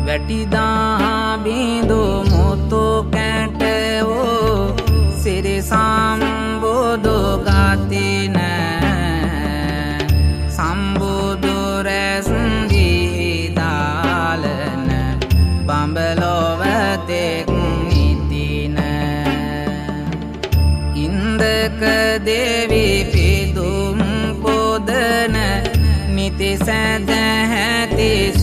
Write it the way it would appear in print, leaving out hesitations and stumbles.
වැටිදා බිඳු මුතු කැටවෝ සිරි සම්බුදු ගතින සම්බුදු රැස් දීදාලන බඹලොව තෙක් නිතින. ඉන්දක දෙවි පිදුම් පොදන නිති සැදැහැති.